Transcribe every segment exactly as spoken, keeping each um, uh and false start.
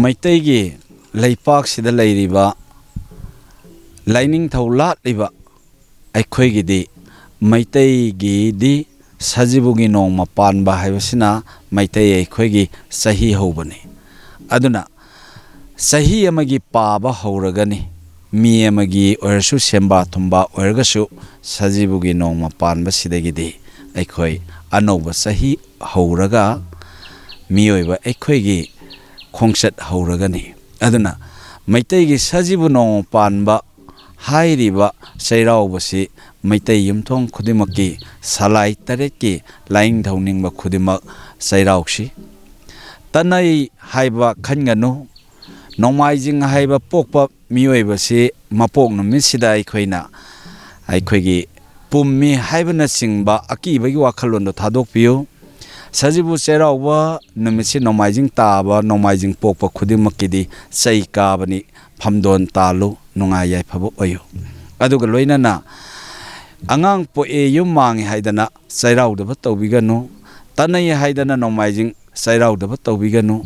ꯃꯩꯇꯩꯒꯤ ꯂꯩꯄꯥꯛꯁꯤꯗ ꯂꯩꯔꯤꯕ ꯂꯥꯏꯅꯤꯡꯊꯧ ꯂꯥꯠꯂꯤꯕ ꯑꯩꯈꯣꯏꯒꯤꯗꯤ, ꯃꯩꯇꯩꯒꯤꯗꯤ ꯁꯖꯤꯕꯨꯒꯤ ꯅꯣꯡꯃ ꯄꯥꯟꯕ ꯍꯥꯏꯕꯁꯤꯅ ꯃꯩꯇꯩ ꯑꯩꯈꯣꯏꯒꯤ ꯆꯍꯤ ꯍꯧꯕꯅꯤ꯫ ꯑꯗꯨꯅ ꯆꯍꯤ ꯑꯃꯒꯤ ꯄꯥꯕ ꯍꯧꯔꯒꯅꯤ꯫ ꯃꯤ ꯑꯃꯒꯤ ꯑꯣꯏꯔꯁꯨ, ꯁꯦꯝꯕꯥ ꯊꯨꯝꯕꯥ ꯑꯣꯏꯔꯒꯁꯨ, ꯁꯖꯤꯕꯨꯒꯤ ꯅꯣꯡꯃ ꯄꯥꯟꯕꯁꯤꯗꯒꯤꯗꯤ ꯑꯩꯈꯣꯏ ꯑꯅꯧꯕ ꯆꯍꯤ ꯍꯧꯔꯒ ꯃꯤꯑꯣꯏꯕ ꯑꯩꯈꯣꯏꯒꯤ ꯈꯣꯡꯆꯠ ꯍꯧꯔꯒꯅꯤ꯫ ꯑꯗꯨꯅ ꯃꯩꯇꯩꯒꯤ ꯁꯖꯤꯕꯨ ꯅꯣꯡꯃ ꯄꯥꯟꯕ ꯍꯥꯏꯔꯤꯕ ꯆꯩꯔꯥꯎꯕꯁꯤ ꯃꯩꯇꯩ ꯌꯨꯝꯊꯣꯡ ꯈꯨꯗꯤꯡꯃꯛꯀꯤ ꯁꯂꯥꯏ ꯇꯔꯦꯠꯀꯤ ꯂꯥꯏꯅꯤꯡꯊꯧ ꯅꯤꯡꯕ ꯈꯨꯗꯤꯡꯃꯛ ꯆꯩꯔꯥꯎꯁꯤ꯫ ꯇꯅꯩ ꯍꯥꯏꯕ ꯈꯟꯒꯅꯨ꯫ ꯅꯣꯡꯃꯥꯏꯖꯤꯡ ꯍꯥꯏꯕ ꯄꯣꯛꯄ ꯃꯤꯑꯣꯏꯕꯁꯤ ꯃꯄꯣꯛ ꯅꯨꯃꯤꯠꯁꯤꯗ ꯑꯩꯈꯣꯏꯅ ꯑꯩꯈꯣꯏꯒꯤ ꯄꯨꯝꯃꯤ ꯍꯥꯏꯕꯅꯆꯤꯡꯕ ꯑꯀꯤꯕꯒꯤ ꯋꯥꯈꯜꯂꯣꯟꯗꯣ ꯊꯥꯗꯣꯛꯄꯤꯌꯨ꯫ ꯁꯖꯤꯕꯨ ꯆꯩꯔꯥꯎꯕ ꯅꯨꯃꯤꯠꯁꯤ ꯅꯣꯡꯃꯥꯏꯖꯤꯡ ꯇꯥꯕ, ꯅꯣꯡꯃꯥꯏꯖꯤꯡ ꯄꯣꯛꯄ ꯈꯨꯗꯤꯡꯃꯛꯀꯤꯗꯤ ꯆꯩ ꯀꯥꯕꯅꯤ꯫ ꯐꯝꯗꯣꯟ ꯇꯥꯜꯂꯨ, ꯅꯨꯡꯉꯥꯏ ꯌꯥꯏꯐꯕ ꯑꯣꯏꯌꯨ꯫ ꯑꯗꯨꯒ ꯂꯣꯏꯅꯅ ꯑꯉꯥꯡ ꯄꯣꯛꯑꯦ ꯌꯨꯝ ꯃꯥꯡꯉꯦ ꯍꯥꯏꯗꯅ ꯆꯩꯔꯥꯎꯗꯕ ꯇꯧꯕꯤꯒꯅꯨ꯫ ꯇꯅꯩ ꯍꯥꯏꯗꯅ ꯅꯣꯡꯃꯥꯏꯖꯤꯡ ꯆꯩꯔꯥꯎꯗꯕ ꯇꯧꯕꯤꯒꯅꯨ꯫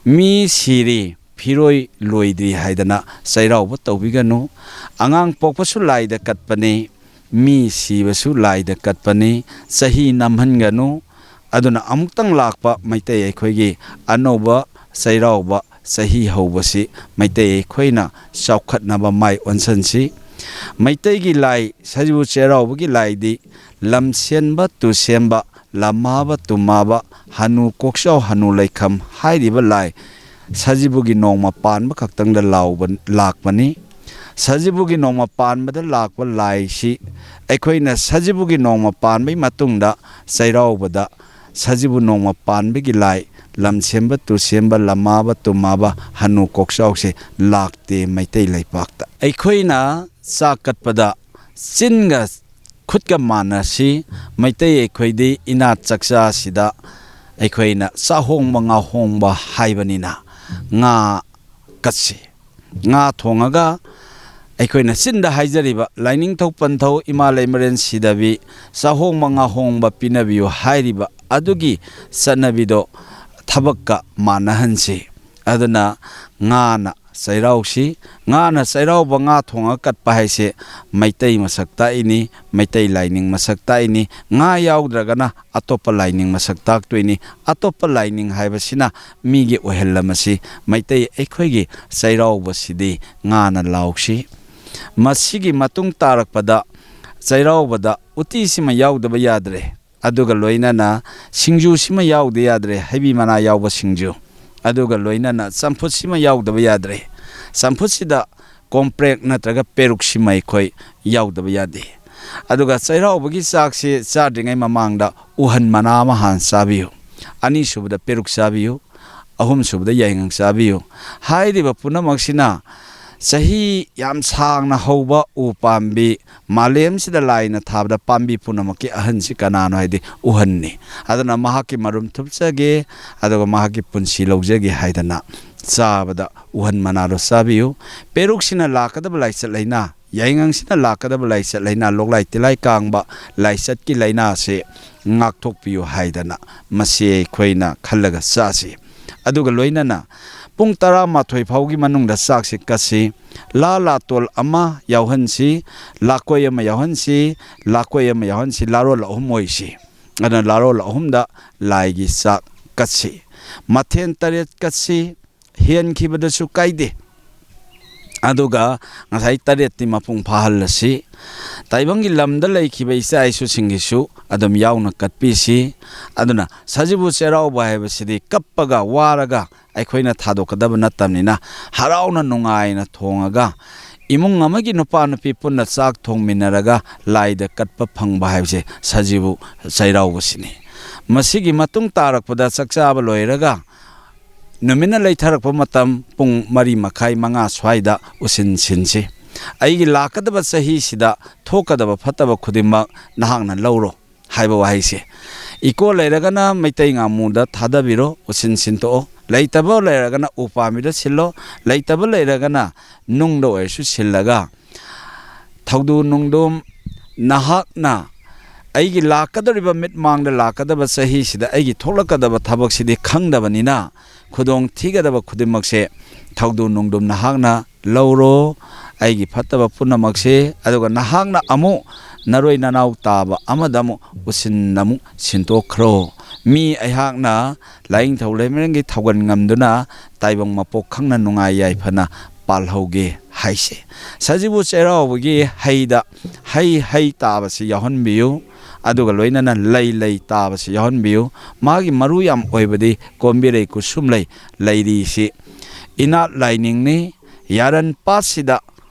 ꯃꯤ ꯁꯤꯔꯤ, ꯐꯤꯔꯣꯏ ꯂꯣꯏꯗ꯭ꯔꯤ ꯍꯥꯏꯗꯅ ꯆꯩꯔꯥꯎꯕ ꯇꯧꯕꯤꯒꯅꯨ꯫ ꯑꯉꯥꯡ ꯄꯣꯛꯄꯁꯨ ꯂꯥꯏꯗ ꯀꯠꯄꯅꯤ, ꯃꯤ ꯁꯤꯕꯁꯨ ꯂꯥꯏꯗ ꯀꯠꯄꯅꯤ꯫ ꯆꯍꯤ ꯅꯝꯍꯟꯒꯅꯨ꯫ ꯑꯗꯨꯅ ꯑꯃꯨꯛꯇꯪ ꯂꯥꯛꯄ ꯃꯩꯇꯩ ꯑꯩꯈꯣꯏꯒꯤ ꯑꯅꯧꯕ ꯆꯩꯔꯥꯎꯕ ꯆꯍꯤ ꯍꯧꯕꯁꯤ ꯃꯩꯇꯩ ꯑꯩꯈꯣꯏꯅ ꯆꯥꯎꯈꯠꯅꯕ ꯃꯥꯏ ꯑꯣꯟꯁꯤꯟꯁꯤ꯫ ꯃꯩꯇꯩꯒꯤ ꯂꯥꯏ ꯁꯖꯤꯕꯨ ꯆꯩꯔꯥꯎꯕꯒꯤ ꯂꯥꯏꯗꯤ ꯂꯝꯁꯦꯟꯕ, ꯇꯨꯁꯦꯝꯕ, ꯂꯃꯥꯕ, ꯇꯨꯃꯥꯕ, ꯍꯅꯨ ꯀꯣꯛꯆꯥꯎ, ꯍꯅꯨ ꯂꯩꯈꯝ ꯍꯥꯏꯔꯤꯕ ꯂꯥꯏ ꯁꯖꯤꯕꯨꯒꯤ ꯅꯣꯡꯃ ꯄꯥꯟꯕ ꯈꯛꯇꯪꯗ ꯂꯥꯎꯕ, ꯂꯥꯛꯄꯅꯤ꯫ ꯁꯖꯤꯕꯨꯒꯤ ꯅꯣꯡꯃ ꯄꯥꯟꯕꯗ ꯂꯥꯛꯄ ꯂꯥꯏꯁꯤ ꯑꯩꯈꯣꯏꯅ ꯁꯖꯤꯕꯨꯒꯤ ꯅꯣꯡꯃ ꯄꯥꯟꯕꯒꯤ ꯃꯇꯨꯡꯗ ꯆꯩꯔꯥꯎꯕꯗ ꯁꯖꯤꯕꯨ ꯅꯣꯡꯃ ꯄꯥꯟꯕꯒꯤ ꯂꯥꯏ ꯂꯝꯁꯦꯝꯕ, ꯇꯨꯁꯦꯝꯕ, ꯂꯃꯥꯕ, ꯇꯨꯃꯥꯕ, ꯍꯅꯨ ꯀꯣꯛꯆꯥꯎꯁꯦ ꯂꯥꯛꯇꯦ ꯃꯩꯇꯩ ꯂꯩꯄꯥꯛꯇ꯫ ꯑꯩꯈꯣꯏꯅ ꯆꯥꯛ ꯀꯠꯄꯗ ꯆꯤꯟꯒ ꯈꯨꯠꯀ ꯃꯥꯟꯅꯁꯤ꯫ ꯃꯩꯇꯩ ꯑꯩꯈꯣꯏꯗꯤ ꯏꯅꯥꯠ ꯆꯥꯛꯆꯥꯁꯤꯗ ꯑꯩꯈꯣꯏꯅ ꯆꯥꯍꯣꯡꯕ ꯉꯥꯍꯣꯡꯕ ꯍꯥꯏꯕꯅꯤꯅ ꯉꯥ ꯀꯠꯁꯤ꯫ ꯉꯥ ꯊꯣꯡꯉꯒ ꯑꯩꯈꯣꯏꯅ ꯆꯤꯟꯗ ꯍꯥꯏꯖꯔꯤꯕ ꯂꯥꯏꯅꯤꯡꯊꯧ ꯄꯟꯊꯧ ꯏꯃꯥ ꯂꯩꯃꯔꯦꯟ ꯁꯤꯗꯕꯤ ꯆꯥꯍꯣꯡꯕ ꯉꯥꯍꯣꯡꯕ ꯄꯤꯅꯕꯤꯌꯨ ꯍꯥꯏꯔꯤꯕ ꯑꯗꯨꯒꯤ ꯆꯠꯅꯕꯤꯗꯣ ꯊꯕꯛꯀ ꯃꯥꯟꯅꯍꯟꯁꯤ꯫ ꯑꯗꯨꯅ ꯉꯥꯅ ꯆꯩꯔꯥꯎꯁꯤ, ꯉꯥꯅ ꯆꯩꯔꯥꯎꯕ, ꯉꯥ ꯊꯣꯡꯉꯒ ꯀꯠꯄ ꯍꯥꯏꯁꯦ ꯃꯩꯇꯩ ꯃꯁꯛ ꯇꯥꯛꯏꯅꯤ, ꯃꯩꯇꯩ ꯂꯥꯏꯅꯤꯡ ꯃꯁꯛ ꯇꯥꯛꯏꯅꯤ꯫ ꯉꯥ ꯌꯥꯎꯗ꯭ꯔꯒꯅ ꯑꯇꯣꯞꯄ ꯂꯥꯏꯅꯤꯡ ꯃꯁꯛ ꯇꯥꯛꯇꯣꯏꯅꯤ꯫ ꯑꯇꯣꯞꯄ ꯂꯥꯏꯅꯤꯡ ꯍꯥꯏꯕꯁꯤꯅ ꯃꯤꯒꯤ ꯑꯣꯏꯍꯜꯂꯝꯃꯁꯤ꯫ ꯃꯩꯇꯩ ꯑꯩꯈꯣꯏꯒꯤ ꯆꯩꯔꯥꯎꯕꯁꯤꯗꯤ ꯉꯥꯅ ꯂꯥꯎꯁꯤ꯫ ꯃꯁꯤꯒꯤ ꯃꯇꯨꯡ ꯇꯥꯔꯛꯄꯗ ꯆꯩꯔꯥꯎꯕꯗ ꯎꯇꯤꯁꯤꯃ ꯌꯥꯎꯗꯕ ꯌꯥꯗ꯭ꯔꯦ꯫ ꯑꯗꯨꯒ ꯂꯣꯏꯅꯅ ꯁꯤꯡꯖꯨꯁꯤꯃ ꯌꯥꯎꯗ ꯌꯥꯗ꯭ꯔꯦ, ꯍꯩꯕꯤ ꯃꯅꯥ ꯌꯥꯎꯕ ꯁꯤꯡꯖꯨ꯫ ꯑꯗꯨꯒ ꯂꯣꯏꯅꯅ ꯆꯝꯐꯨꯠꯁꯤꯃ ꯌꯥꯎꯗꯕ ꯌꯥꯗ꯭ꯔꯦ꯫ ꯆꯝꯐꯨꯠꯁꯤꯗ ꯀꯣꯝꯄ꯭ꯔꯦꯛ ꯅꯠꯇ꯭ꯔꯒ ꯄꯦꯔꯨꯛꯁꯤꯃ ꯑꯩꯈꯣꯏ ꯌꯥꯎꯗꯕ ꯌꯥꯗꯦ꯫ ꯑꯗꯨꯒ ꯆꯩꯔꯥꯎꯕꯒꯤ ꯆꯥꯛꯁꯤ ꯆꯥꯗ꯭ꯔꯤꯉꯩ ꯃꯃꯥꯡꯗ ꯎꯍꯟ ꯃꯅꯥ ꯑꯃ ꯍꯥꯟꯅ ꯆꯥꯕꯤꯌꯨ꯫ ꯑꯅꯤꯁꯨꯕꯗ ꯄꯦꯔꯨꯛ ꯆꯥꯕꯤꯌꯨ꯫ ꯑꯍꯨꯝꯁꯨꯕꯗ ꯌꯥꯏꯉꯪ ꯆꯥꯕꯤꯌꯨ꯫ ꯍꯥꯏꯔꯤꯕ ꯄꯨꯝꯅꯃꯛꯁꯤꯅ ꯆꯍꯤ ꯌꯥꯝ ꯁꯥꯡꯅ ꯍꯧꯕ ꯎ ꯄꯥꯝꯕꯤ, ꯃꯥꯂꯦꯝꯁꯤꯗ ꯂꯥꯏꯅ ꯊꯥꯕꯗ ꯄꯥꯝꯕꯤ ꯄꯨꯝꯅꯃꯛꯀꯤ ꯑꯍꯟꯁꯤ ꯀꯅꯥꯅꯣ ꯍꯥꯏꯗꯤ ꯎꯍꯟꯅꯤ꯫ ꯑꯗꯨꯅ ꯃꯍꯥꯛꯀꯤ ꯃꯔꯨꯝ ꯊꯨꯞꯆꯒꯦ, ꯑꯗꯨꯒ ꯃꯍꯥꯛꯀꯤ ꯄꯨꯟꯁꯤ ꯂꯧꯖꯒꯦ ꯍꯥꯏꯗꯅ ꯆꯥꯕꯗ ꯎꯍꯟ ꯃꯅꯥꯗꯣ ꯆꯥꯕꯤꯌꯨ꯫ ꯄꯦꯔꯨꯛꯁꯤꯅ ꯂꯥꯛꯀꯗꯕ ꯂꯥꯏꯆꯠ ꯂꯩꯅꯥ, ꯌꯥꯏꯉꯪꯁꯤꯅ ꯂꯥꯛꯀꯗꯕ ꯂꯥꯏꯆꯠ ꯂꯩꯅꯥ, ꯂꯣꯛꯂꯥꯏ ꯇꯤꯜꯂꯥꯏ ꯀꯥꯡꯕ ꯂꯥꯏꯆꯠꯀꯤ ꯂꯥꯏꯅꯥꯁꯦ ꯉꯥꯛꯊꯣꯛꯄꯤꯌꯨ ꯍꯥꯏꯗꯅ ꯃꯁꯤ ꯑꯩꯈꯣꯏꯅ ꯈꯜꯂꯒ ꯆꯥꯁꯤ꯫ ꯑꯗꯨꯒ ꯂꯣꯏꯅꯅ ꯄꯨꯡ ꯇꯔꯥꯃꯥꯊꯣꯏ ꯐꯥꯎꯒꯤ ꯃꯅꯨꯡꯗ ꯆꯥꯛꯁꯤ ꯀꯠꯁꯤ꯫ ꯂꯥ ꯂꯥꯇꯣꯜ ꯑꯃ ꯌꯥꯎꯍꯟꯁꯤ, ꯂꯥꯀꯣꯏ ꯑꯃ ꯌꯥꯎꯍꯟꯁꯤ, ꯂꯥꯀꯣꯏ ꯑꯃ ꯌꯥꯎꯍꯟꯁꯤ, ꯂꯥꯔꯣꯜ ꯑꯍꯨꯝ ꯑꯣꯏꯁꯤ꯫ ꯑꯗꯨꯅ ꯂꯥꯔꯣꯜ ꯑꯍꯨꯝꯗ ꯂꯥꯏꯒꯤ ꯆꯥꯛ ꯀꯠꯁꯤ꯫ ꯃꯊꯦꯜ ꯇꯔꯦꯠ ꯀꯠꯁꯤ, ꯍꯦꯟꯈꯤꯕꯗꯁꯨ ꯀꯥꯏꯗꯦ꯫ ꯑꯗꯨꯒ ꯉꯁꯥꯏ ꯇꯔꯦꯠꯇꯤ ꯃꯄꯨꯡ ꯐꯥꯍꯜꯂꯁꯤ꯫ ꯇꯥꯏꯕꯪꯒꯤ ꯂꯝꯗ ꯂꯩꯈꯤꯕ ꯏꯆꯥ ꯏꯁꯨꯁꯤꯡꯒꯤꯁꯨ ꯑꯗꯨꯝ ꯌꯥꯎꯅ ꯀꯠꯄꯤꯁꯤ꯫ ꯑꯗꯨꯅ ꯁꯖꯤꯕꯨ ꯆꯩꯔꯥꯎꯕ ꯍꯥꯏꯕꯁꯤꯗꯤ ꯀꯞꯄꯒ ꯋꯥꯔꯒ ꯑꯩꯈꯣꯏꯅ ꯊꯥꯗꯣꯛꯀꯗꯕ ꯅꯠꯇꯕꯅꯤꯅ, ꯍꯔꯥꯎꯅ ꯅꯨꯡꯉꯥꯏꯅ ꯊꯣꯡꯉꯒ ꯏꯃꯨꯡ ꯑꯃꯒꯤ ꯅꯨꯄꯥ ꯅꯨꯄꯤ ꯄꯨꯟꯅ ꯆꯥꯛ ꯊꯣꯡꯃꯤꯟꯅꯔꯒ ꯂꯥꯏꯗ ꯀꯠꯄ ꯐꯪꯕ ꯍꯥꯏꯕꯁꯦ ꯁꯖꯤꯕꯨ ꯆꯩꯔꯥꯎꯕꯁꯤꯅꯤ꯫ ꯃꯁꯤꯒꯤ ꯃꯇꯨꯡ ꯇꯥꯔꯛꯄꯗ ꯆꯥꯛ ꯆꯥꯕ ꯂꯣꯏꯔꯒ ꯅꯨꯃꯤꯠꯅ ꯂꯩꯊꯔꯛꯄ ꯃꯇꯝ ꯄꯨꯡ ꯃꯔꯤ ꯃꯈꯥꯏ, ꯃꯉꯥ ꯁ꯭ꯋꯥꯏꯗ ꯎꯆꯤꯟ ꯁꯤꯟꯁꯤ꯫ ꯑꯩꯒꯤ ꯂꯥꯛꯀꯗꯕ ꯆꯍꯤꯁꯤꯗ ꯊꯣꯛꯀꯗꯕ ꯐꯠꯇꯕ ꯈꯨꯗꯤꯡꯃꯛ ꯅꯍꯥꯛꯅ ꯂꯧꯔꯣ ꯍꯥꯏꯕ ꯋꯥꯍꯩꯁꯦ꯫ ꯏꯀꯣ ꯂꯩꯔꯒꯅ ꯃꯩꯇꯩ ꯉꯥꯃꯨꯗ ꯊꯥꯗꯕꯤꯔꯣ, ꯎꯆꯤꯟ ꯁꯤꯟꯇꯣꯛꯑꯣ꯫ ꯂꯩꯇꯕ ꯂꯩꯔꯒꯅ ꯎꯄꯥꯝꯕꯤꯗ ꯁꯤꯜꯂꯣ꯫ ꯂꯩꯇꯕ ꯂꯩꯔꯒꯅ ꯅꯨꯡꯗ ꯑꯣꯏꯔꯁꯨ ꯁꯤꯜꯂꯒ ꯊꯧꯗꯨ ꯅꯨꯡꯗꯨꯝ ꯅꯍꯥꯛꯅ ꯑꯩꯒꯤ ꯂꯥꯛꯀꯗꯧꯔꯤꯕ ꯃꯤꯠꯃꯥꯡꯗ ꯂꯥꯛꯀꯗꯕ ꯆꯍꯤꯁꯤꯗ ꯑꯩꯒꯤ ꯊꯣꯛꯂꯛꯀꯗꯕ ꯊꯕꯛꯁꯤꯗꯤ ꯈꯪꯗꯕꯅꯤꯅ, ꯈꯨꯗꯣꯡ ꯊꯤꯒꯗꯕ ꯈꯨꯗꯤꯡꯃꯛꯁꯦ ꯊꯧꯗꯨ ꯅꯨꯡꯗꯨꯝ ꯅꯍꯥꯛꯅ ꯂꯧꯔꯣ꯫ ꯑꯩꯒꯤ ꯐꯠꯇꯕ ꯄꯨꯝꯅꯃꯛꯁꯦ, ꯑꯗꯨꯒ ꯅꯍꯥꯛꯅ ꯑꯃꯨꯛ ꯅꯔꯣꯏ ꯅꯅꯥꯎ ꯇꯥꯕ ꯑꯃꯗ ꯑꯃꯨꯛ ꯎꯁꯤꯟꯅ ꯑꯃꯨꯛ ꯁꯤꯟꯗꯣꯛꯈ꯭ꯔꯣ꯫ ꯃꯤ ꯑꯩꯍꯥꯛꯅ ꯂꯥꯏꯅꯤꯡꯊꯧ ꯂꯩꯃꯔꯦꯟꯒꯤ ꯊꯧꯒꯜ ꯉꯝꯗꯨꯅ ꯇꯥꯏꯕꯪ ꯃꯄꯣꯛ ꯈꯪꯅ ꯅꯨꯡꯉꯥꯏ ꯌꯥꯏꯐꯅ ꯄꯥꯜꯍꯧꯒꯦ ꯍꯥꯏꯁꯦ꯫ ꯁꯖꯤꯕꯨ ꯆꯩꯔꯥꯎꯕꯒꯤ ꯍꯩꯗ ꯍꯩ ꯍꯩ ꯇꯥꯕꯁꯤ ꯌꯥꯎꯍꯟꯕꯤꯌꯨ, ꯑꯗꯨꯒ ꯂꯣꯏꯅꯅ ꯂꯩ ꯂꯩ ꯇꯥꯕꯁꯤ ꯌꯥꯎꯍꯟꯕꯤꯌꯨ꯫ ꯃꯥꯒꯤ ꯃꯔꯨ ꯌꯥꯝ ꯑꯣꯏꯕꯗꯤ ꯀꯣꯝꯕꯤꯔꯩ ꯀꯨꯁꯨꯝꯂꯩ ꯂꯩꯔꯤꯁꯤ ꯏꯅꯥꯠ ꯂꯥꯏꯅꯤꯡꯅꯤ꯫ ꯌꯥꯔꯟ ꯄꯥꯠꯁꯤꯗ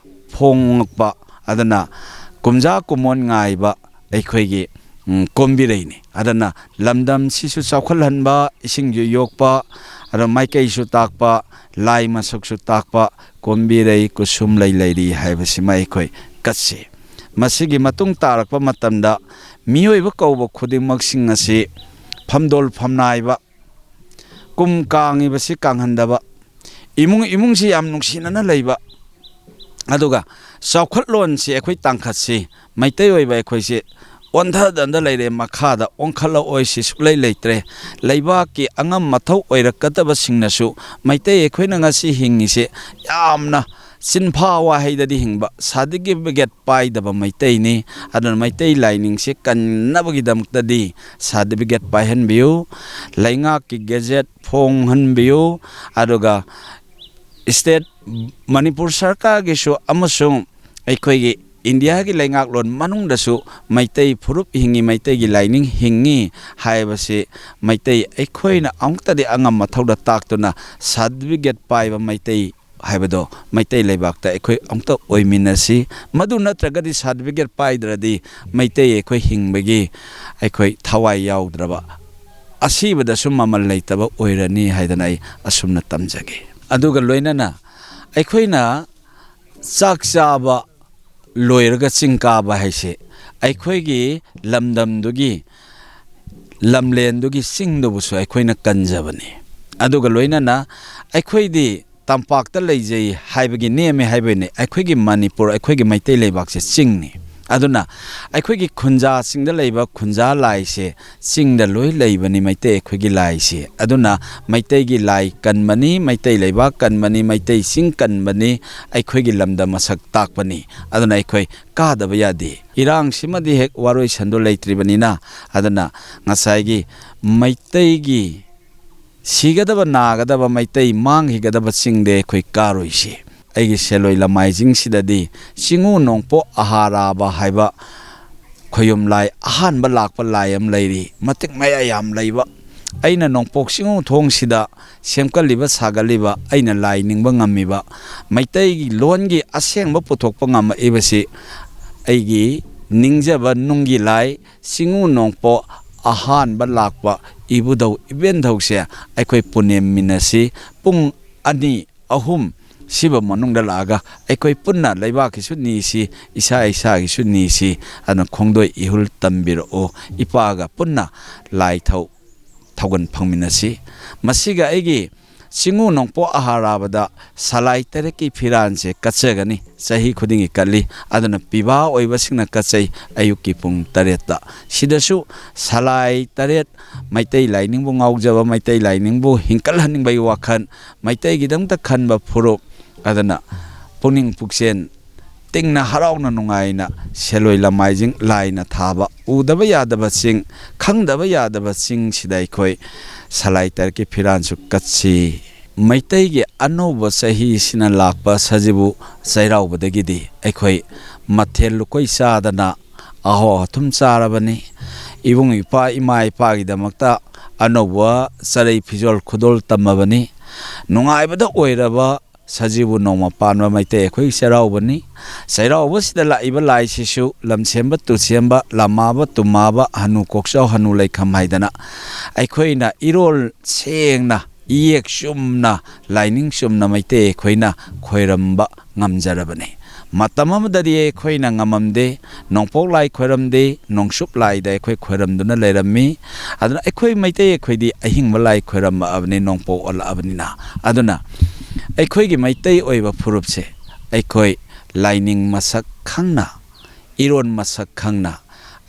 ꯐꯣꯡꯉꯛꯄ, ꯑꯗꯨꯅ ꯀꯨꯝꯖꯥ ꯀꯨꯝꯑꯣꯟ ꯉꯥꯏꯕ ꯑꯩꯈꯣꯏꯒꯤ, ꯎꯝ, ꯀꯣꯝꯕꯤꯔꯩꯅꯤ꯫ ꯑꯗꯨꯅ ꯂꯝꯗꯝꯁꯤꯁꯨ ꯆꯥꯎꯈꯠꯍꯟꯕ, ꯏꯁꯤꯡꯁꯨ ꯌꯣꯛꯄ, ꯑꯗꯨ ꯃꯥꯏꯀꯩꯁꯨ ꯇꯥꯛꯄ, ꯂꯥꯏ ꯃꯁꯛꯁꯨ ꯇꯥꯛꯄ ꯀꯣꯝꯕꯤꯔꯩ ꯀꯨꯁꯨꯝ ꯂꯩ ꯂꯩꯔꯤ ꯍꯥꯏꯕꯁꯤꯃ ꯑꯩꯈꯣꯏ ꯀꯠꯁꯤ꯫ ꯃꯁꯤꯒꯤ ꯃꯇꯨꯡ ꯇꯥꯔꯛꯄ ꯃꯇꯝꯗ ꯃꯤꯑꯣꯏꯕ ꯀꯧꯕ ꯈꯨꯗꯤꯡꯃꯛꯁꯤꯡ ꯑꯁꯤ ꯐꯝꯗꯣꯜ ꯐꯝꯅꯥꯏꯕ, ꯀꯨꯝ ꯀꯥꯡꯉꯤꯕꯁꯤ ꯀꯥꯡꯍꯟꯗꯕ, ꯏꯃꯨꯡ ꯏꯃꯨꯡꯁꯤ ꯌꯥꯝ ꯅꯨꯡꯁꯤꯅꯅ ꯂꯩꯕ, ꯑꯗꯨꯒ ꯆꯥꯎꯈꯠꯂꯣꯟꯁꯤ ꯑꯩꯈꯣꯏ ꯇꯥꯡꯈꯠꯁꯤ, ꯃꯩꯇꯩ ꯑꯣꯏꯕ ꯑꯩꯈꯣꯏꯁꯤ ꯑꯣꯟꯊꯗꯅ ꯂꯩꯔꯦ, ꯃꯈꯥꯗ ꯑꯣꯟꯈꯠꯂꯛꯑꯣꯏꯁꯤ ꯁꯨꯛꯂꯩ ꯂꯩꯇ꯭ꯔꯦ꯫ ꯂꯩꯕꯥꯛꯀꯤ ꯑꯉꯝ ꯃꯊꯧ ꯑꯣꯏꯔꯛꯀꯗꯕꯁꯤꯡꯅꯁꯨ ꯃꯩꯇꯩ ꯑꯩꯈꯣꯏꯅ ꯉꯁꯤ ꯍꯤꯡꯉꯤꯁꯦ ꯌꯥꯝꯅ ꯆꯤꯟꯐꯥ ꯋꯥꯍꯩꯗꯗꯤ ꯍꯤꯡꯕ, ꯁꯥꯔꯇꯤꯐꯤꯀꯦꯠ ꯄꯥꯏꯗꯕ ꯃꯩꯇꯩꯅꯤ꯫ ꯑꯗꯨꯅ ꯃꯩꯇꯩ ꯂꯥꯏꯅꯤꯡꯁꯤ ꯀꯟꯅꯕꯒꯤꯗꯃꯛꯇꯗꯤ ꯁꯥꯔꯇꯤꯐꯤꯀꯦꯠ ꯄꯥꯏꯍꯟꯕꯤꯌꯨ, ꯂꯩꯉꯥꯛꯀꯤ ꯒꯦꯖꯦꯠ ꯐꯣꯡꯍꯟꯕꯤꯌꯨ, ꯑꯗꯨꯒ ꯁ꯭ꯇꯦꯠ ꯃꯅꯤꯄꯨꯔ ꯁꯔꯀꯥꯔꯒꯤꯁꯨ ꯑꯃꯁꯨꯡ ꯑꯩꯈꯣꯏꯒꯤ ꯏꯟꯗꯤꯌꯥꯒꯤ ꯂꯩꯉꯥꯛꯂꯣꯟ ꯃꯅꯨꯡꯗꯁꯨ ꯃꯩꯇꯩ ꯐꯨꯔꯨꯞ ꯍꯤꯡꯉꯤ, ꯃꯩꯇꯩꯒꯤ ꯂꯥꯏꯅꯤꯡ ꯍꯤꯡꯉꯤ ꯍꯥꯏꯕꯁꯤ ꯃꯩꯇꯩ ꯑꯩꯈꯣꯏꯅ ꯑꯃꯨꯛꯇꯗꯤ ꯑꯉꯝ ꯃꯊꯧꯗ ꯇꯥꯛꯇꯨꯅ ꯁꯥꯔꯇꯤꯐꯤꯀꯦꯠ ꯄꯥꯏꯕ ꯃꯩꯇꯩ ꯍꯥꯏꯕꯗꯣ ꯃꯩꯇꯩ ꯂꯩꯕꯥꯛꯇ ꯑꯩꯈꯣꯏ ꯑꯃꯨꯛꯇ ꯑꯣꯏꯃꯤꯟꯅꯁꯤ꯫ ꯃꯗꯨ ꯅꯠꯇ꯭ꯔꯒꯗꯤ, ꯁꯥꯔꯇꯤꯐꯤꯀꯦꯠ ꯄꯥꯏꯗ꯭ꯔꯗꯤ ꯃꯩꯇꯩ ꯑꯩꯈꯣꯏ ꯍꯤꯡꯕꯒꯤ ꯑꯩꯈꯣꯏ ꯊꯋꯥꯏ ꯌꯥꯎꯗ꯭ꯔꯕ, ꯑꯁꯤꯕꯗꯁꯨ ꯃꯃꯜ ꯂꯩꯇꯕ ꯑꯣꯏꯔꯅꯤ ꯍꯥꯏꯗꯅ ꯑꯩ ꯑꯁꯨꯝꯅ ꯇꯝꯖꯒꯦ꯫ ꯑꯗꯨꯒ ꯂꯣꯏꯅꯅ ꯑꯩꯈꯣꯏꯅ ꯆꯥꯛ ꯆꯥꯕ ꯂꯣꯏꯔꯒ ꯆꯤꯡ ꯀꯥꯕ ꯍꯥꯏꯁꯦ ꯑꯩꯈꯣꯏꯒꯤ ꯂꯝꯗꯝꯗꯨꯒꯤ, ꯂꯝꯂꯦꯟꯗꯨꯒꯤ ꯆꯤꯡꯗꯨꯕꯨꯁꯨ ꯑꯩꯈꯣꯏꯅ ꯀꯟꯖꯕꯅꯤ꯫ ꯑꯗꯨꯒ ꯂꯣꯏꯅꯅ ꯑꯩꯈꯣꯏꯗꯤ ꯇꯝꯄꯥꯛꯇ ꯂꯩꯖꯩ ꯍꯥꯏꯕꯒꯤ ꯅꯦꯝꯃꯦ ꯍꯥꯏꯕꯅꯤ꯫ ꯑꯩꯈꯣꯏꯒꯤ ꯃꯅꯤꯄꯨꯔ, ꯑꯩꯈꯣꯏꯒꯤ ꯃꯩꯇꯩ ꯂꯩꯕꯥꯛꯁꯦ ꯆꯤꯡꯅꯤ꯫ ꯑꯗꯨꯅ ꯑꯩꯈꯣꯏꯒꯤ ꯈꯨꯟꯖꯥꯁꯤꯡꯗ ꯂꯩꯕ ꯈꯨꯟꯖꯥ ꯂꯥꯏꯁꯦ ꯆꯤꯡꯗ ꯂꯣꯏ ꯂꯩꯕꯅꯤ, ꯃꯩꯇꯩ ꯑꯩꯈꯣꯏꯒꯤ ꯂꯥꯏꯁꯦ꯫ ꯑꯗꯨꯅ ꯃꯩꯇꯩꯒꯤ ꯂꯥꯏ ꯀꯟꯕꯅꯤ, ꯃꯩꯇꯩ ꯂꯩꯕꯥꯛ ꯀꯟꯕꯅꯤ, ꯃꯩꯇꯩ ꯆꯤꯡ ꯀꯟꯕꯅꯤ, ꯑꯩꯈꯣꯏꯒꯤ ꯂꯝꯗ ꯃꯁꯛ ꯇꯥꯛꯄꯅꯤ꯫ ꯑꯗꯨꯅ ꯑꯩꯈꯣꯏ ꯀꯥꯗꯕ ꯌꯥꯗꯦ꯫ ꯏꯔꯥꯡꯁꯤꯃꯗꯤ ꯍꯦꯛ ꯋꯥꯔꯣꯏ ꯁꯟꯗꯣ ꯂꯩꯇ꯭ꯔꯤꯕꯅꯤꯅ, ꯑꯗꯨꯅ ꯉꯁꯥꯏꯒꯤ ꯃꯩꯇꯩꯒꯤ ꯁꯤꯒꯗꯕ ꯅꯥꯒꯗꯕ, ꯃꯩꯇꯩ ꯃꯥꯡꯈꯤꯒꯗꯕ ꯆꯤꯡꯗꯤ ꯑꯩꯈꯣꯏ ꯀꯥꯔꯣꯏꯁꯤ꯫ ꯑꯩꯒꯤ ꯁꯦꯂꯣꯏ ꯂꯃꯥꯏꯁꯤꯡꯁꯤꯗꯗꯤ ꯆꯤꯡꯉꯨ ꯅꯣꯡꯄꯣꯛ ꯑꯍꯥꯔꯥꯕ ꯍꯥꯏꯕ ꯈꯣꯌꯨꯝ ꯂꯥꯏ, ꯑꯍꯥꯟꯕ ꯂꯥꯛꯄ ꯂꯥꯏ ꯑꯃ ꯂꯩꯔꯤ, ꯃꯇꯤꯛ ꯃꯌꯥꯏ ꯌꯥꯝ ꯂꯩꯕ꯫ ꯑꯩꯅ ꯅꯣꯡꯄꯣꯛ ꯆꯤꯡꯉꯨ ꯊꯣꯡꯁꯤꯗ ꯁꯦꯝꯒꯠꯂꯤꯕ ꯁꯥꯒꯠꯂꯤꯕ ꯑꯩꯅ ꯂꯥꯏ ꯅꯤꯡꯕ ꯉꯝꯃꯤꯕ, ꯃꯩꯇꯩꯒꯤ ꯂꯣꯟꯒꯤ ꯑꯁꯦꯡꯕ ꯄꯨꯊꯣꯛꯄ ꯉꯝꯃꯛꯏꯕꯁꯤ ꯑꯩꯒꯤ ꯅꯤꯡꯖꯕ ꯅꯨꯡꯒꯤ ꯂꯥꯏ ꯆꯤꯡꯉꯨ ꯅꯣꯡꯄꯣꯛ ꯑꯍꯥꯟꯕ ꯂꯥꯛꯄ ꯏꯕꯨꯙꯧ ꯏꯕꯦꯟꯙꯧꯁꯦ ꯑꯩꯈꯣꯏ ꯄꯨꯅꯦꯝꯃꯤꯟꯅꯁꯤ꯫ ꯄꯨꯡ ꯑꯅꯤ, ꯑꯍꯨꯝ ꯁꯤꯕ ꯃꯅꯨꯡꯗ ꯂꯥꯛꯑꯒ ꯑꯩꯈꯣꯏ ꯄꯨꯟꯅ ꯂꯩꯕꯥꯛꯀꯤꯁꯨ ꯅꯤꯁꯤ, ꯏꯁꯥ ꯏꯁꯥꯒꯤꯁꯨ ꯅꯤꯁꯤ꯫ ꯑꯗꯨꯅ ꯈꯣꯡꯗꯣꯏ ꯏꯍꯨꯜ ꯇꯝꯕꯤꯔꯛꯎ, ꯏꯄꯥꯒ ꯄꯨꯟꯅ ꯂꯥꯏ ꯊꯧ ꯊꯧꯒꯜ ꯐꯪꯃꯤꯟꯅꯁꯤ꯫ ꯃꯁꯤꯒ ꯑꯩꯒꯤ ꯆꯤꯡꯉꯨ ꯅꯣꯡꯄꯣꯛ ꯑꯍꯥꯔꯥꯕꯗ ꯁꯂꯥꯏ ꯇꯔꯦꯠꯀꯤ ꯐꯤꯔꯥꯟꯁꯦ ꯀꯠꯆꯒꯅꯤ꯫ ꯆꯍꯤ ꯈꯨꯗꯤꯡꯒꯤ ꯀꯠꯂꯤ꯫ ꯑꯗꯨꯅ ꯄꯤꯕꯥ ꯑꯣꯏꯕꯁꯤꯡꯅ ꯀꯠꯆꯩ ꯑꯌꯨꯛꯀꯤ ꯄꯨꯡ ꯇꯔꯦꯠꯇ꯫ ꯁꯤꯗꯁꯨ ꯁꯂꯥꯏ ꯇꯔꯦꯠ, ꯃꯩꯇꯩ ꯂꯥꯏꯅꯤꯡꯕꯨ ꯉꯥꯎꯖꯕ, ꯃꯩꯇꯩ ꯂꯥꯏꯅꯤꯡꯕꯨ ꯍꯤꯡꯀꯠꯍꯟꯅꯤꯡꯕꯒꯤ ꯋꯥꯈꯜ, ꯃꯩꯇꯩꯒꯤꯗꯃꯛꯇ ꯈꯟꯕ ꯐꯨꯔꯨꯞ, ꯑꯗꯨꯅ ꯄꯨꯛꯅꯤꯡ ꯄꯨꯛꯆꯦꯜ ꯇꯤꯡꯅ ꯍꯔꯥꯎꯅ ꯅꯨꯡꯉꯥꯏꯅ ꯁꯦꯂꯣꯏ ꯂꯃꯥꯏꯁꯤꯡ ꯂꯥꯏꯅ ꯊꯥꯕ ꯎꯗꯕ ꯌꯥꯗꯕ ꯆꯤꯡ, ꯈꯪꯗꯕ ꯌꯥꯗꯕ ꯆꯤꯡꯁꯤꯗ ꯑꯩꯈꯣꯏ ꯁꯂꯥꯏ ꯇꯔꯦꯠꯀꯤ ꯐꯤꯔꯥꯟꯁꯨ ꯀꯠꯁꯤ꯫ ꯃꯩꯇꯩꯒꯤ ꯑꯅꯧꯕ ꯆꯍꯤꯁꯤꯅ ꯂꯥꯛꯄ ꯁꯖꯤꯕꯨ ꯆꯩꯔꯥꯎꯕꯗꯒꯤꯗꯤ ꯑꯩꯈꯣꯏ ꯃꯊꯦꯜ ꯂꯨꯀꯣꯏ ꯆꯥꯗꯅ ꯑꯍꯥꯎ ꯑꯊꯨꯝ ꯆꯥꯔꯕꯅꯤ꯫ ꯏꯕꯨꯡ ꯏꯄ꯭ꯋꯥ ꯏꯃꯥ ꯏꯄꯥꯒꯤꯗꯃꯛꯇ ꯑꯅꯧꯕ ꯆꯔꯩ ꯐꯤꯖꯣꯜ ꯈꯨꯗꯣꯜ ꯇꯝꯃꯕꯅꯤ꯫ ꯅꯨꯡꯉꯥꯏꯕꯗ ꯑꯣꯏꯔꯕ ꯁꯖꯤꯕꯨ ꯅꯣꯡꯃ ꯄꯥꯟꯕ ꯃꯩꯇꯩ ꯑꯩꯈꯣꯏꯒꯤ ꯆꯩꯔꯥꯎꯕꯅꯤ꯫ ꯆꯩꯔꯥꯎꯕꯁꯤꯗ ꯂꯥꯛꯏꯕ ꯂꯥꯏꯁꯤꯁꯨ ꯂꯝꯁꯦꯝꯕ ꯇꯨꯁꯦꯝꯕ, ꯂꯃꯥꯕ ꯇꯨꯃꯥꯕ, ꯍꯅꯨ ꯀꯣꯛꯆꯥꯎ ꯍꯅꯨ ꯂꯩꯈꯝ ꯍꯥꯏꯗꯅ ꯑꯩꯈꯣꯏꯅ ꯏꯔꯣꯜ ꯁꯦꯡꯅ, ꯏꯌꯦꯛ ꯆꯨꯝꯅ, ꯂꯥꯏꯅꯤꯡ ꯆꯨꯝꯅ ꯃꯩꯇꯩ ꯑꯩꯈꯣꯏꯅ ꯈꯣꯏꯔꯝꯕ ꯉꯝꯖꯔꯕꯅꯤ꯫ ꯃꯇꯝ ꯑꯃꯗꯗꯤ ꯑꯩꯈꯣꯏꯅ ꯉꯝꯃꯝꯗꯦ, ꯅꯣꯡꯄꯣꯛ ꯂꯥꯏ ꯈꯣꯏꯔꯝꯗꯦ, ꯅꯣꯡꯆꯨꯞ ꯂꯥꯏꯗ ꯑꯩꯈꯣꯏ ꯈꯣꯏꯔꯝꯗꯨꯅ ꯂꯩꯔꯝꯃꯤ꯫ ꯑꯗꯨꯅ ꯑꯩꯈꯣꯏ ꯃꯩꯇꯩ ꯑꯩꯈꯣꯏꯗꯤ ꯑꯍꯤꯡꯕ ꯂꯥꯏ ꯈꯣꯏꯔꯝꯃꯛꯑꯕꯅꯤ, ꯅꯣꯡꯄꯣꯛ ꯑꯣꯜꯂꯛꯑꯕꯅꯤꯅ꯫ ꯑꯗꯨꯅ ꯑꯩꯈꯣꯏꯒꯤ ꯃꯩꯇꯩ ꯑꯣꯏꯕ ꯐꯨꯔꯨꯞꯁꯦ ꯑꯩꯈꯣꯏ ꯂꯥꯏꯅꯤꯡ ꯃꯁꯛ ꯈꯪꯅ, ꯏꯔꯣꯟ ꯃꯁꯛ ꯈꯪꯅ,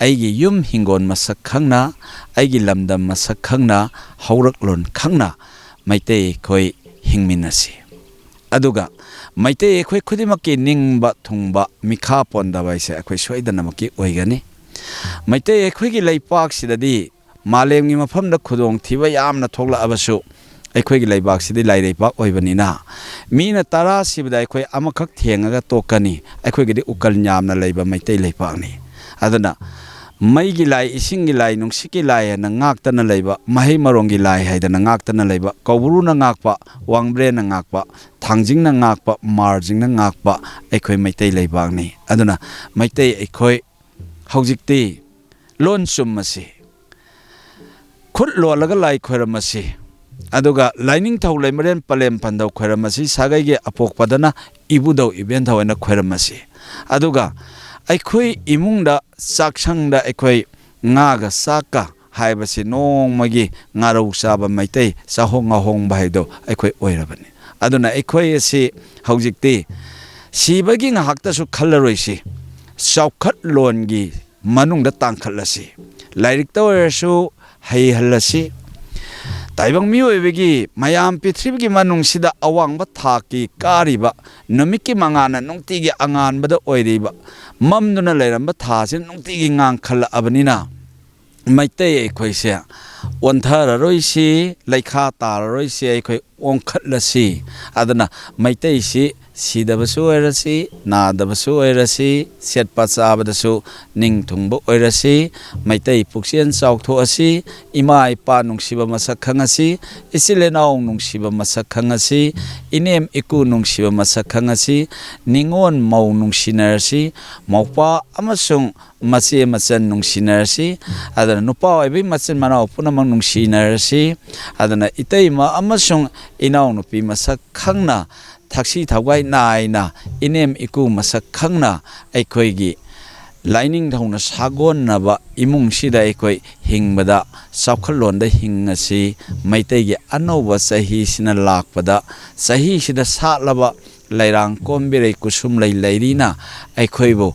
ꯑꯩꯒꯤ ꯌꯨꯝ ꯍꯤꯡꯒꯣꯜ ꯃꯁꯛ ꯈꯪꯅ, ꯑꯩꯒꯤ ꯂꯝꯗꯝ ꯃꯁꯛ ꯈꯪꯅ, ꯍꯧꯔꯛꯂꯣꯟ ꯈꯪꯅ ꯃꯩꯇꯩ ꯑꯩꯈꯣꯏ ꯍꯤꯡꯃꯤꯟꯅꯁꯤ꯫ ꯑꯗꯨꯒ ꯃꯩꯇꯩ ꯑꯩꯈꯣꯏ ꯈꯨꯗꯤꯡꯃꯛꯀꯤ ꯅꯤꯡꯕ ꯊꯨꯡꯕ, ꯃꯤꯈꯥ ꯄꯣꯟꯗꯕ ꯍꯥꯏꯁꯦ ꯑꯩꯈꯣꯏ ꯁꯣꯏꯗꯅꯃꯛꯀꯤ ꯑꯣꯏꯒꯅꯤ꯫ ꯃꯩꯇꯩ ꯑꯩꯈꯣꯏꯒꯤ ꯂꯩꯄꯥꯛꯁꯤꯗꯗꯤ ꯃꯥꯂꯦꯝꯒꯤ ꯃꯐꯝꯗ ꯈꯨꯗꯣꯡꯊꯤꯕ ꯌꯥꯝꯅ ꯊꯣꯛꯂꯛꯑꯕꯁꯨ, ꯑꯩꯈꯣꯏꯒꯤ ꯂꯩꯕꯥꯛꯁꯤꯗꯤ ꯂꯥꯏꯔꯩꯄꯥꯛ ꯑꯣꯏꯕꯅꯤꯅ, ꯃꯤꯅ ꯇꯔꯥ ꯁꯤꯕꯗ ꯑꯩꯈꯣꯏ ꯑꯃꯈꯛ ꯊꯦꯡꯉꯒ ꯇꯣꯛꯀꯅꯤ꯫ ꯑꯩꯈꯣꯏꯒꯤꯗꯤ ꯎꯀꯜ ꯌꯥꯝꯅ ꯂꯩꯕ ꯃꯩꯇꯩ ꯂꯩꯄꯥꯛꯅꯤ꯫ ꯑꯗꯨꯅ ꯃꯩꯒꯤ ꯂꯥꯏ, ꯏꯁꯤꯡꯒꯤ ꯂꯥꯏ, ꯅꯨꯡꯁꯤꯠꯀꯤ ꯂꯥꯏ ꯍꯥꯏꯅ ꯉꯥꯛꯇꯅ ꯂꯩꯕ, ꯃꯍꯩ ꯃꯔꯣꯡꯒꯤ ꯂꯥꯏ ꯍꯥꯏꯗꯅ ꯉꯥꯛꯇꯅ ꯂꯩꯕ, ꯀꯧꯕ꯭ꯔꯨꯅ ꯉꯥꯛꯄ, ꯋꯥꯡꯕ꯭ꯔꯦꯟꯅ ꯉꯥꯛꯄ, ꯊꯥꯡꯖꯤꯡꯅ ꯉꯥꯛꯄ, ꯃꯥꯔꯖꯤꯡꯅ ꯉꯥꯛꯄ ꯑꯩꯈꯣꯏ ꯃꯩꯇꯩ ꯂꯩꯕꯥꯛꯅꯤ꯫ ꯑꯗꯨꯅ ꯃꯩꯇꯩ ꯑꯩꯈꯣꯏ ꯍꯧꯖꯤꯛꯇꯤ ꯂꯣꯟ ꯆꯨꯝꯃꯁꯤ, ꯈꯨꯠ ꯂꯣꯜꯂꯒ ꯂꯥꯏ ꯈꯣꯏꯔꯝꯃꯁꯤ, ꯑꯗꯨꯒ ꯂꯥꯏꯅꯤꯡꯊꯧ ꯂꯩꯃꯔꯦꯟ ꯄꯂꯦꯝ ꯄꯟꯊꯧ ꯈꯣꯏꯔꯝꯃꯁꯤ, ꯁꯥꯒꯩꯒꯤ ꯑꯄꯣꯛꯄꯗꯅ ꯏꯕꯨꯙꯧ ꯏꯕꯦꯟꯊꯧ ꯍꯥꯏꯅ ꯈꯣꯏꯔꯝꯃꯁꯤ꯫ ꯑꯗꯨꯒ ꯑꯩꯈꯣꯏ ꯏꯃꯨꯡꯗ, ꯆꯥꯛꯁꯪꯗ ꯑꯩꯈꯣꯏ ꯉꯥꯒ ꯆꯥꯛꯀ ꯍꯥꯏꯕꯁꯤ ꯅꯣꯡꯃꯒꯤ ꯉꯥꯔꯧ ꯆꯥꯕ ꯃꯩꯇꯩ ꯆꯥꯍꯣꯡ ꯉꯥꯍꯣꯡꯕ ꯍꯥꯏꯗꯣ ꯑꯩꯈꯣꯏ ꯑꯣꯏꯔꯕꯅꯤ꯫ ꯑꯗꯨꯅ ꯑꯩꯈꯣꯏ ꯑꯁꯤ ꯍꯧꯖꯤꯛꯇꯤ ꯁꯤꯕꯒꯤ ꯉꯥꯏꯍꯥꯛꯇꯁꯨ ꯈꯜꯂꯔꯣꯏꯁꯤ, ꯆꯥꯎꯈꯠꯂꯣꯟꯒꯤ ꯃꯅꯨꯡꯗ ꯇꯥꯡꯈꯠꯂꯁꯤ꯫ ꯂꯥꯏꯔꯤꯛꯇ ꯑꯣꯏꯔꯁꯨ ꯍꯩꯍꯜꯂꯁꯤ꯫ ꯇꯥꯏꯕꯪ ꯃꯤꯑꯣꯏꯕꯒꯤ ꯃꯌꯥꯝ ꯄ꯭ꯔꯤꯊꯤꯕꯤꯒꯤ ꯃꯅꯨꯡꯁꯤꯗ ꯑꯋꯥꯡꯕ ꯊꯥꯛꯀꯤ ꯀꯥꯔꯤꯕ, ꯅꯨꯃꯤꯠꯀꯤ ꯃꯉꯥꯜꯅ ꯅꯨꯡꯇꯤꯒꯤ ꯑꯉꯥꯟꯕꯗ ꯑꯣꯏꯔꯤꯕ, ꯃꯝꯗꯨꯅ ꯂꯩꯔꯝꯕ ꯊꯥꯁꯤꯅ ꯅꯨꯡꯇꯤꯒꯤ ꯉꯥꯡꯈꯠꯂꯛꯑꯕꯅꯤꯅ, ꯃꯩꯇꯩ ꯑꯩꯈꯣꯏꯁꯦ ꯑꯣꯟꯊꯔꯔꯣꯏꯁꯤ, ꯂꯩꯈꯥ ꯇꯥꯔꯔꯣꯏꯁꯤ, ꯑꯩꯈꯣꯏ ꯑꯣꯟꯈꯠꯂꯁꯤ꯫ ꯑꯗꯨꯅ ꯃꯩꯇꯩꯁꯤ ꯁꯤꯗꯕꯁꯨ ꯑꯣꯏꯔꯁꯤ, ꯅꯥꯗꯕꯁꯨ ꯑꯣꯏꯔꯁꯤ, ꯁꯦꯠꯄ ꯆꯥꯕꯗꯁꯨ ꯅꯤꯡ ꯊꯨꯡꯕ ꯑꯣꯏꯔꯁꯤ, ꯃꯩꯇꯩ ꯄꯨꯛꯆꯦꯜ ꯆꯥꯎꯊꯣꯛꯑꯁꯤ, ꯏꯃꯥ ꯏꯄꯥ ꯅꯨꯡꯁꯤꯕ ꯃꯁꯛ ꯈꯪꯉꯁꯤ, ꯏꯆꯤꯜ ꯏꯅꯥꯎ ꯅꯨꯡꯁꯤꯕ ꯃꯁꯛ ꯈꯪꯉꯁꯤ, ꯏꯅꯦꯝ ꯏꯀꯨ ꯅꯨꯡꯁꯤꯕ ꯃꯁꯛ ꯈꯪꯉꯁꯤ, ꯅꯤꯉꯣꯜ ꯃꯧ ꯅꯨꯡꯁꯤꯅꯔꯁꯤ, ꯃꯧꯄꯥ ꯑꯃꯁꯨꯡ ꯃꯆꯦ ꯃꯆꯟ ꯅꯨꯡꯁꯤꯅꯔꯁꯤ꯫ ꯑꯗꯨꯅ ꯅꯨꯄꯥ ꯑꯣꯏꯕꯒꯤ ꯃꯆꯤꯟ ꯃꯅꯥꯎ ꯄꯨꯝꯅꯃꯛ ꯅꯨꯡꯁꯤꯅꯔꯁꯤ꯫ ꯑꯗꯨꯅ ꯏꯇꯩꯃ ꯑꯃꯁꯨꯡ ꯏꯅꯥꯎꯅꯨꯄꯤ ꯃꯁꯛ ꯈꯪꯅ, ꯊꯛꯁꯤ ꯊꯧꯒꯥꯏ ꯅꯥꯏꯅ, ꯏꯅꯦꯝ ꯏꯀꯨ ꯃꯁꯛ ꯈꯪꯅ ꯑꯩꯈꯣꯏꯒꯤ ꯂꯥꯏꯅꯤꯡꯊꯧꯅ ꯁꯥꯒꯣꯟꯅꯕ ꯏꯃꯨꯡꯁꯤꯗ ꯑꯩꯈꯣꯏ ꯍꯤꯡꯕꯗ, ꯆꯥꯎꯈꯠꯂꯣꯟꯗ ꯍꯤꯡꯉꯁꯤ꯫ ꯃꯩꯇꯩꯒꯤ ꯑꯅꯧꯕ ꯆꯍꯤꯁꯤꯅ ꯂꯥꯛꯄꯗ, ꯆꯍꯤꯁꯤꯗ ꯁꯥꯠꯂꯕ ꯂꯩꯔꯥꯡ ꯀꯣꯝꯕꯤꯔꯩ ꯀꯨꯁꯨꯝꯂꯩ ꯂꯩꯔꯤꯅ ꯑꯩꯈꯣꯏꯕꯨ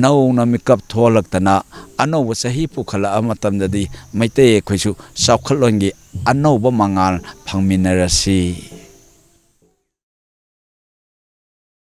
ꯅꯧꯅ ꯃꯤꯀꯞ ꯊꯣꯛꯍꯜꯂꯛꯇꯅ ꯑꯅꯧꯕ ꯆꯍꯤ ꯄꯨꯈꯠꯂꯛꯑ ꯃꯇꯝꯗꯗꯤ ꯃꯩꯇꯩ ꯑꯩꯈꯣꯏꯁꯨ ꯆꯥꯎꯈꯠꯂꯣꯟꯒꯤ ꯑꯅꯧꯕ ꯃꯉꯥꯜ ꯐꯪꯃꯤꯟꯅꯔꯁꯤ꯫